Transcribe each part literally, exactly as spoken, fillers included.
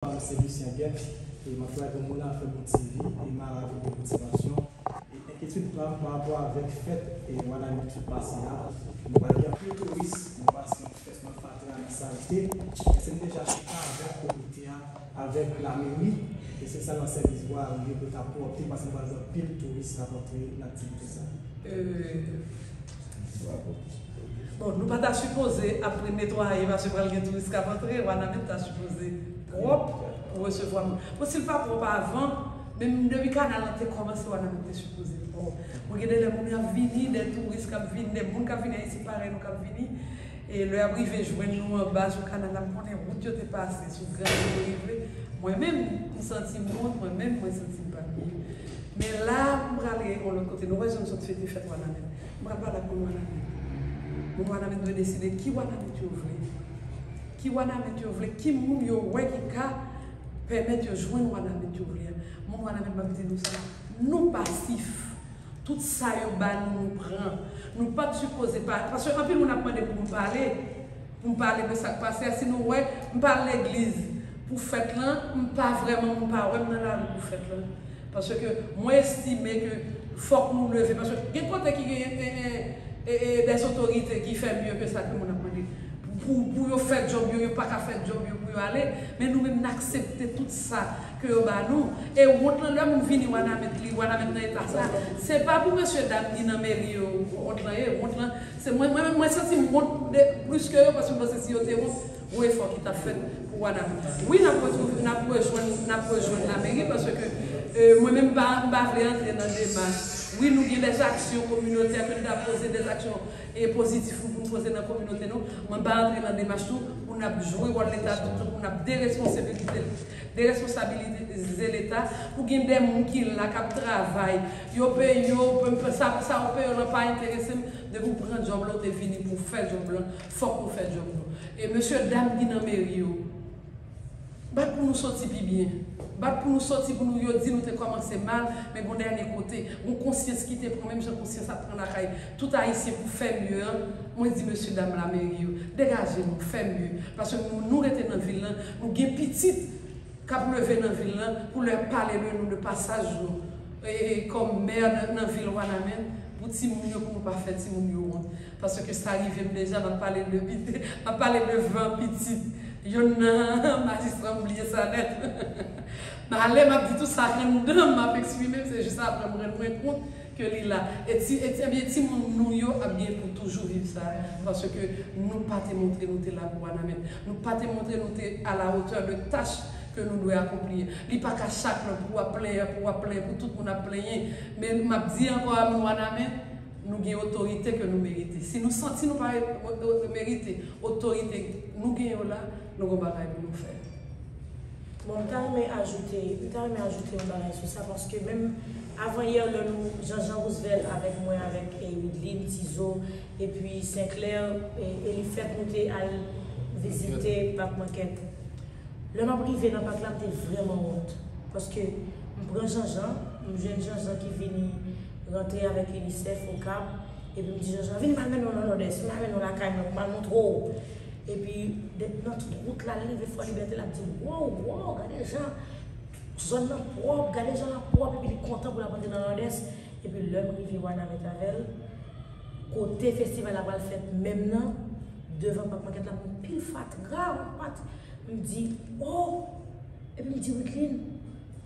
Mwen se Lucien Guet, e m ap travay pou Moun Afè Bon T V, e m a la pou motivasyon. E enkyetid pa m pa rapò avèk fèt e Wanament ki sot pase a, nou pral gen anpil touris, nou pase yon fèt nan fatra, nan salte, e se nou deja chita avèk komite a, avèk lameri, e se sa nan sèvis vwa rive pou ta pwòpte, paske nou pral gen anpil touris k ap antre nan aktivite sa. Euh, Bon, nou pa ta sipoze apre netwaye, paske pral gen touris k ap antre, Wanament ta sipoze pwòp pou resevwa moun. Bon, si l pa pwòp avan, menm depi kanal lan te kòmanse, Wanament te sipoze pwòp. Bon, gen de lè moun ap vini, de touris k ap vini, de moun k ap vini Ayiti parèy nou k ap vini. E lè y ap rive jwenn nou anba sou kanal la, m konnen wout yo te pase, sou granvil yo rive. Mwen menm, m santi m wont, mwen menm, mwen santi m pa byen. Men la, m prale yon lòt kote. Nou wè jan m sot fete fèt Wanament. M pral pale ak moun Wanament. Moun Wanament dwe deside ki Wanament yo vle. Ki Wanament yo vle, ki moun yo wè ki ka pèmèt yo jwenn Wanament yo vle a. Moun Wanament, m ap di nou sa, nou pasif. Tout sa yo ba nou, nou pran. Nou pa t sipoze pa, paske anpil moun ap mande pou m pale, pou m pale de sa k pase a. Si nou wè, m pa al legliz pou fèt lan, m pa vrèman, moun pa wè m nan lari pou fèt lan. Paske mwen estime ke fòk nou leve, paske gen kote ki gen, e, e, e, e, des otorite ki fè mye ke sa ke moun ap mande. Pou, pou yo fè djòb yo, yo pa ka fè djòb yo pou yo ale, men nou menm n aksepte tout sa ke yo ba nou. E wont lan, lè moun vini Wanament, li Wanament nan eta sa, se pa pou mesye dam ki nan meri yo wont lan ye, wont lan, se mwen, mwen, mwen santi m wont de, plis ke yo, paske m panse si yo te wont, gon efò ki t ap fèt pou Wanament. Wi, n ap retwouve, n ap rejwenn, n ap rejwenn lameri, paske, e, mwen menm m pa, m pa vle antre nan demach. Wi, nou gen des aksyon kominotè ke n ta poze, des aksyon e pozitif pou nou poze nan kominote nou. Mwen pa antre nan demach tou pou n ap jwe wòl Leta, tout pou n ap deresponsabilize, deresponsabilize Leta, pou gen de moun ki la k ap travay. Yo peye yo, sa, sa yo peye yo lan pa enterese m. Depi w pran djòb la, w te vini pou fè djòb lan. Fòk nou fè djòb nou. E mesye dam ki nan meri yo, bat pou nou soti pi byen. Bat pou nou soti, pou nou, yo di nou te kòmanse mal, men gon dènye kote, gon konsyans ki te pran, menm jan konsyans ap pran lakay tout Ayisyen pou fè mye an. Mwen di mesye dam lameri yo, degaje nou, fè mye. Paske nou, nou rete nan vil lan, nou gen pitit k ap leve nan vil lan, pou lè pale de nou, de pasaj nou, e, e, kòm mè nan, nan vil Wanament, pou timoun yo, pou nou pa fè timoun yo wont. Paske sa rive m deja, m ap pale de piti, m ap pale de van pitit. Yonn nan majistra, m bliye sa nèt. Malè m ap di tout sa anndan m ap eksprime m, se jis apre m rann mwen kont ke li la. E ti, e ti, ebyen, timoun nou yo ap gen pou toujou viv sa. Paske nou pa te montre nou te la pou Wanament. Nou pa te montre nou te à la hauteur de tâche ke nou dwe akonpli. Li pa ka chak lè pou w ap plenyen, pou w ap plenyen, pou tout moun ap plenyen. Men m ap di ankò a moun Wanament, nou gen otorite ke nou merite. Si nou santi nou pa merite otorite nou gen yo la, nou gon bagay pou nou fè. Bon, m ta renmen ajoute, m ta renmen ajoute yon bagay sou sa, paske menm avan yè, lè nou, Jean Jean Roosevelt avèk mwen, avèk, e, Widlin, Tizo, epi Senclair, e, Elifèt, nou te al vizite Pak Mankèt. Lè m ap rive nan pak la, m te vrèman wont. Paske m pran Jean Jean, m jwenn Jean Jean ki vini rantre avèk UNICEF Okap, epi m di Jean Jean, vin m al mennen w nan Nòdès, m al mennen w lakay mwen, pou m al montre w. Epi, de, nan tout wout la, li rive Fò Libète, l ap di m, wow, wow, gade jan zòn nan pwòp, gade jan l ap pwòp, epi li kontan pou l ap antre nan Nòdès. Epi lè m rive Wanament avè l, kote festival la pral fèt menm nan, devan Pak Mankèt la, gon pil fatra, yon pat-, m di, oh! Epi m di, Widlin,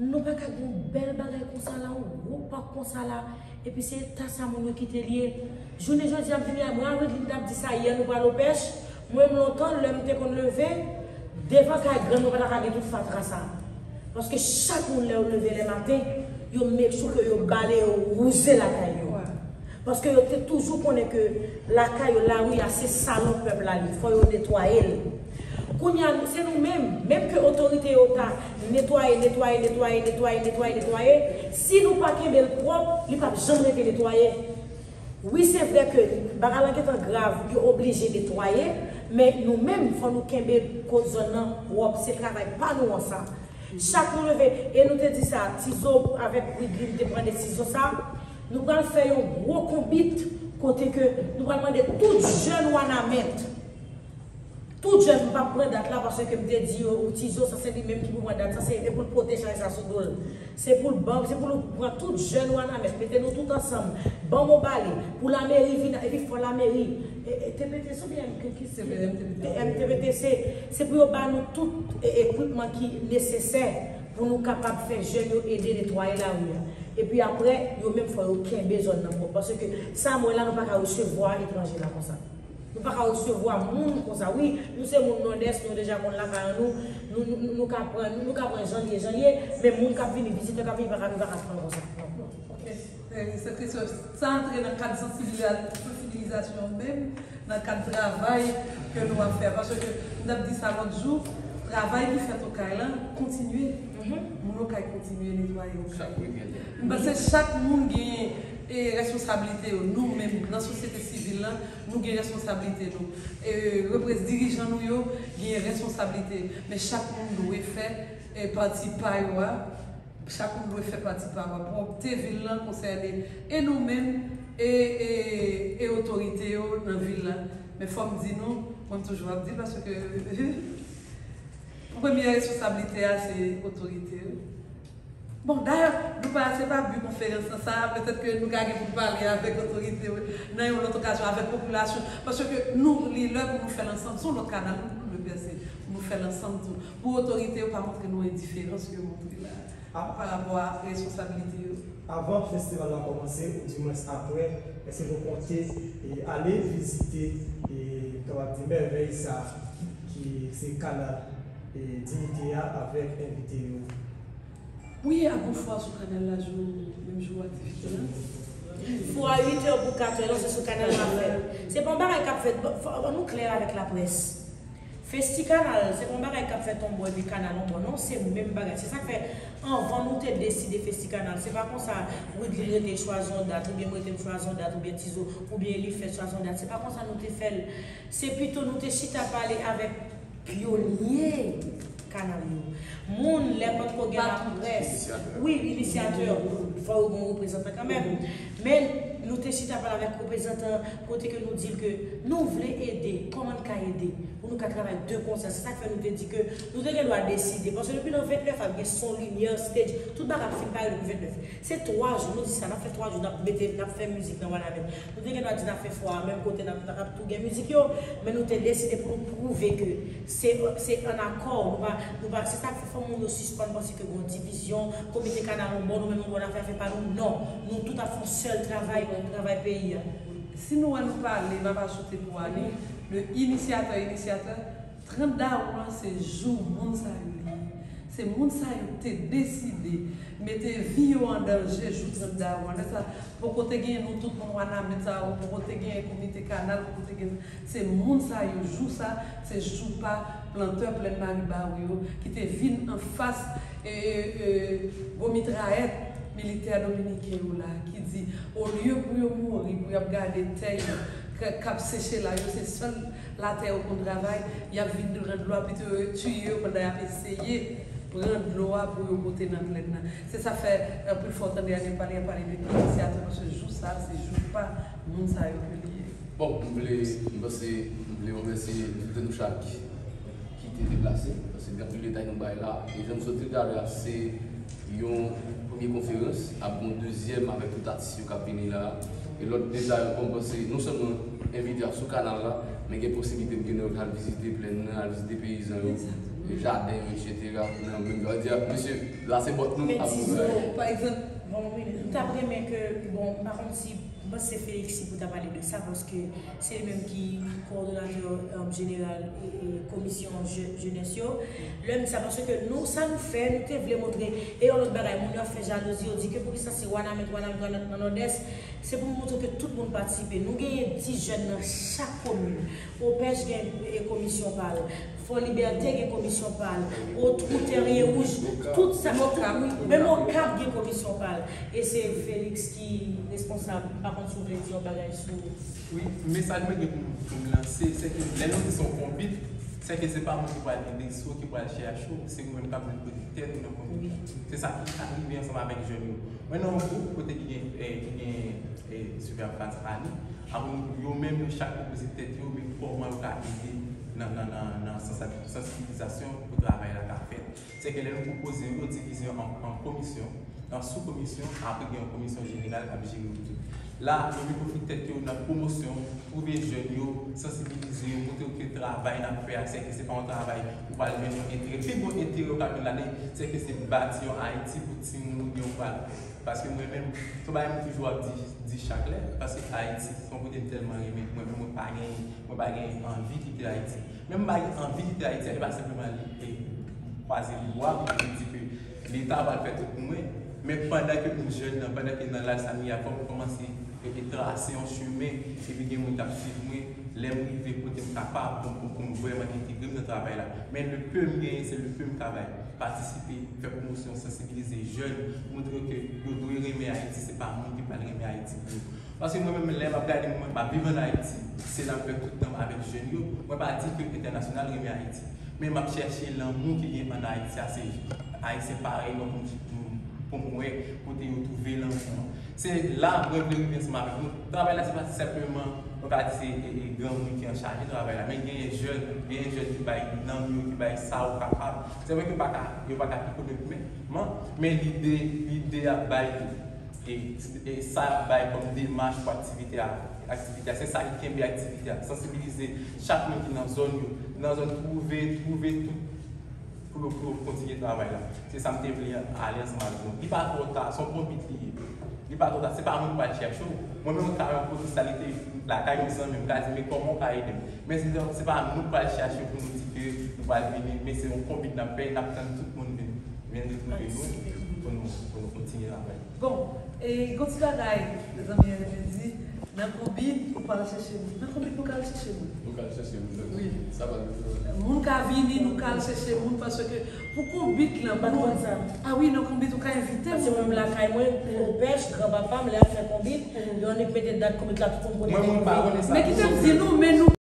nou pa ka gen yon bèl bagay konsa la, yon gwo pak konsa la, epi se eta sa moun yo kite l ye. Jounen jodi a, m vini a, mwen avèk li, n t ap di sa yè, nou pral opèch. Mwen menm lontan, lè m te konn leve, devan kay grann mwen pa ta ka gen tout fatra sa. Paske chak moun lè yo leve lè maten, yo make sure ke yo bale, yo wouze lakay yo. Paske yo te toujou konnen ke lakay yo, lari a, se salon pèp la li. Fò yo netwaye l. Kounye a, se nou menm, menm ke otorite yo ta netwaye, netwaye, netwaye, netwaye, netwaye, netwaye, si nou pa kenbe l pwòp, li p ap janm rete netwaye. Wi, se vre ke bagay lan gentan grav, yo oblije netwaye, men nou menm, fò nou kenbe kot zòn nan pwòp, se travay pa nou an sa. Chak nou leve, e nou te di sa, Tizo avèk Widlin te pran desizyon sa, nou pral fè yon gwo konbit kote ke nou pral mande tout jèn Wanament Tout jèn, m p ap pran dat la paske m te di yo, ou Tizo, sa se li menm ki pou pran dat sa, se e pou l pote chay sa sou do l. Se pou l ban, se pou l pran tout jèn Wanament, mete nou tout ansanm, ban m yon bale, pou lameri vin, epi fò lameri, e, e, T P T C oubyen M T P T C, se pou yo ba nou tout e, ekwipman ki nesesè pou nou kapab fè jèn yo ede netwaye lari a. Epi apre, yo menm fò yo kenbe zòn nan pwòp. Paske sa m wè la, nou pa ka resevwa etranje la konsa. Nou pa ka resevwa moun konsa. Wi, nou se moun Nòdès, nou deja konn lakay an nou, nou, nou, nou, nou ka pran, nou, nou ka pran jan l ye, jan l ye, men moun k ap vini, vizitè k ap vini, pa ka, pa ka pran konsa. Non, non. Ok. Eh, se kesyon, sa antre nan kad sansibiliza-, sansibilizasyon menm, nan kad travay ke nou ap fè. Paske m t ap di sa lòt jou, travay ki fèt Okay la kontinye. Moun Okay kontinye netwaye Okay. M panse chak moun gen, eh, responsablite yo. Nou menm, nan sosyete sivil la, nou gen responsablite nou. Eh, reprez-, dirijan nou yo gen responsablite. Men chak moun dwe fè, eh, pati pa yo a. Chak moun dwe fè pati pa yo a. Pwòpte vil lan konsène e nou menm, e, e, e otorite yo nan vil la. Men fò m di nou, mwen m toujou ap di l paske premye responsablite a se otorite yo. Bon, dayè, nou pa, se pa bi konferans lan sa, petèt ke nou ka gen pou n pale avèk otorite yo nan yon lòt okazyon, avèk popilasyon, paske nou, li lè pou nou fè l ansanm, se yon lòt kanal nou dwe pèse, pou nou fè l ansanm tou. Pou otorite yo pa montre nou endiferans yo montre la, pa rapò a responsablite yo. Avan festival la kòmanse, oudimwens apre, èske nou konte, e, ale vizite, e, kapab di mèvèy sa ki se kanal, e, Diyite a avèk envite yo? Wi, a gon fwa sou kanal la jou, menm jou aktivite la. Fwa uit è pou kat è, non, se sou kanal la fèt. Se pa yon bagay k ap fèt, bon, fò, fò nou klè avèk laprès. Festikanal, se pa yon bagay k ap fèt yon bò epi kanal yon bò, non, se menm bagay. Se sa k fè, anvan nou te deside Festikanal, se pa konsa, Widlin rete chwazi yon dat, oubyen mwen rete m chwazi yon dat, oubyen Tizo, oubyen Elifèt chwazi yon dat. Se pa konsa nou te fè l. Se pito nou te chita pale avèk pyonye kanal yo. Moun, lè potko gen laprès, wi, inisyatè, fò yo gen yon reprezantan kanmenm. Men, nou te chita pale avèk reprezantan kote ke nou di l ke nou vle ede, kòman n ka ede, pou nou ka travay de konsè. Se sa k fè nou te di ke nou te gen dwa deside, paske depi nan vennèf ap gen son, limyè, stage, tout bagay ap fin pare depi vennèf. Se twa jou, nou di sa, n ap fè twa jou, n ap mete, n ap fè mizik nan Wanament. Nou te gen dwa di n ap fè fwa a menm kote n ap, n ap tou gen mizik yo, men nou te deside pou nou pwouve ke se, se ann akò, nou pa, nou pa, se sa k fè fò moun yo sispann panse ke gen yon divizyon, komite kanal yon bò, nou menm yon bò n ap fè afè pa nou, non, nou tout ap fè yon sèl travay, yon travay peyi a. Si nou wè nou pale, n ap ajoute pou ale, le inisyatè, inisyatè, trant dawou an se jou moun sa yo li ye. Se moun sa yo te deside mete vi yo an danje jou trant dawou an. Lè sa, poko te gen nou tout moun Wanament sa yo, poko te gen komite kanal, poko te gen, se moun sa yo, jou sa, se jou pa plantè Plèn Maribawou yo ki te vin anfas, e, e, e, gwo mitrayèt militè dominiken yo la, ki di, olye pou yo mouri, pou y ap gade tè yo k, k ap seche la, yo se sèl latè yo konn travay, y ap vin rann dlo a, pito yo tiye yo pandan y ap eseye pran dlo a pou yo pote nan plèn nan. Se sa fè, anpil fwa w tande a gen pale, y ap pale de inisyatè, paske jou sa, se jou pa moun sa yo ke li ye. Bon, m vle, m panse, m vle remèsye tout nou chak ki te deplase, paske gen anpil detay nou bay la. E jan nou sot di l talè a, se yon premye konferans, ap gen yon dezyèm avèk tout atis yo k ap vini la. E lòt detay ankò, m panse non sèlman envite a sou kanal la, men gen posiblite pou gen lè yo t al vizite plèn nan, al vizite peyizan yo, jaden yo, etsetera. Nan menm jan, di, mesye, la se bòt nou ap Tizo, pa egzanp, bon, wi, m t ap renmen ke, bon, m pa konn si, m panse se Felix ki pou ta pale de sa, paske se li menm ki kowòdonatè, um, jeneral, e, e, komisyon je-, jenès yo. Lè m di sa, paske nou, sa nou fè, nou te vle montre, e yon lòt bagay, moun yo ap fè jalouzi, yo di ke poukisa se Wanament, Wanament, Wanament nan Nòdès, se pou nou montre ke tout moun patisipe. Nou genyen dis jèn nan chak komin. Opèj gen, e, komisyon pa l. Fò Libète gen komisyon pa l. Otwou, Tèryen Wouj, tout sa, tout, menm Okap gen komisyon pa l. E se Felix ki responsab, m pa konn si w vle di yon bagay sou. Wi, mesaj mwen gen pou, pou m lanse, se ke lè nou di se yon konbit, se ke se pa moun ki pral gen rezo, ki pral chèche w, se ou menm k ap jwenn kote tèt ou nan konbit la. Se sa ki ka rive ansanm avèk jèn yo. Mwen nan yon gwoup kote ki gen, eh, ki gen, eh, Super Fans Annie, apre yo menm yo chak pwopoze tèt yo, men kòman yo ka ede nan, nan, nan, nan sansa-, sansibilizasyon pou travay la ka fèt. Se ke lè nou pwopoze yo, yo divize yo an, an komisyon, an sou komisyon, apre gen yon komisyon jeneral k ap jere yo tout. La, yo vin konfli tèt yo nan pwomosyon, twouve jèn yo, sansibilize yo, montre yo ke travay n ap fè a, se ke se pa yon travay ou pral jwenn yon enterè. Pi gwo enterè ou ka jwenn ladan, se ke se bati yon Ayiti pou timoun yo pral fè. Paske mwen menm, se yon bagay mwen toujou ap di, di chak lè, paske Ayiti, se yon kote m tèlman renmen, mwen menm mwen pa gen, mwen pa gen anvi kite Ayiti. Men m pa gen anvi kite Ayiti, se pa senpleman li, e, kwaze bra pou m di ke Leta pral fè tout pou mwen. Men pandan ke m jèn nan, pandan ke nan laj sa m ye a, fò m kòmanse e, e trase yon chemen, epi gen moun k ap swiv mwen, lè m rive kote m kapab, pou, pou, pou m vrèman entegre m nan travay la. Men le peu m genyen, se le peu m ka bay. Patisipe, fè pwomosyon, sansibilize jèn, montre yo ke yo dwe renmen Ayiti, se pa moun ki pral renmen Ayiti pou yo. Paske mwen menm, lè m ap gade mwen, m ap viv ann Ayiti, se la m fè tout tan m avèk jèn yo. Mwen pa di ke entènasyonal renmen Ayiti, men m ap chèche lanmou ki gen ann Ayiti a, se Ayisyen parèy mwen pou m, pou m, pou m wè kote yo twouve lanmou an. Se la mwen vle rive ansanm avèk nou. Travay la, se pa senpleman, nou ka di se, e, e, granmoun ki anchaje travay la, men genyen jèn, genyen jèn ki bay nanm yo, ki bay sa yo kapab. Se vre ke yo pa ka, yo pa ka pi konpetman, men lide, lide ap bay, e, e sa ap bay kòm demach pou aktivite a, aktivite a. Se sa ki kenbe aktivite a. Sansibilize chak moun ki nan zòn yo, nan zòn, twouve, twouve tout pou yo, pou yo kontinye travay la. Se sa m te vle ale ansanm avèk nou. Li pa twò ta, se yon konbit li ye. Li pa twò ta, se pa moun k pral chèche w. Mwen menm, mwen ka yon polis la, li te lakay yon zanmi m, m ka di, men kòman w ka ede m? Men se, se pa nou k pral chèche pou nou di ke nou pral vini, men se yon konbit n ap fè, n ap tann tout moun vin, vin retwouve nou, pou nou, pou nou kontinye travay. Bon, e gon ti bagay, zanmi an te di, nan konbit, ou pral chèche moun. Nan konbit, nou ka al chèche moun. Nou ka al chèche moun. Wi. Sa pa gen pwoblèm. Moun ka vini, nou ka al chèche moun, paske pou konbit lan, pou nou, ah wi, nan konbit, ou ka envite moun. Paske mwen menm lakay mwen, pou pèch, granpapa m, lè ap fè konbit, yo annik mete dat konbit la, tout moun konnen. Mwen, mwen pa konnen sa. Men kite m di nou, men nou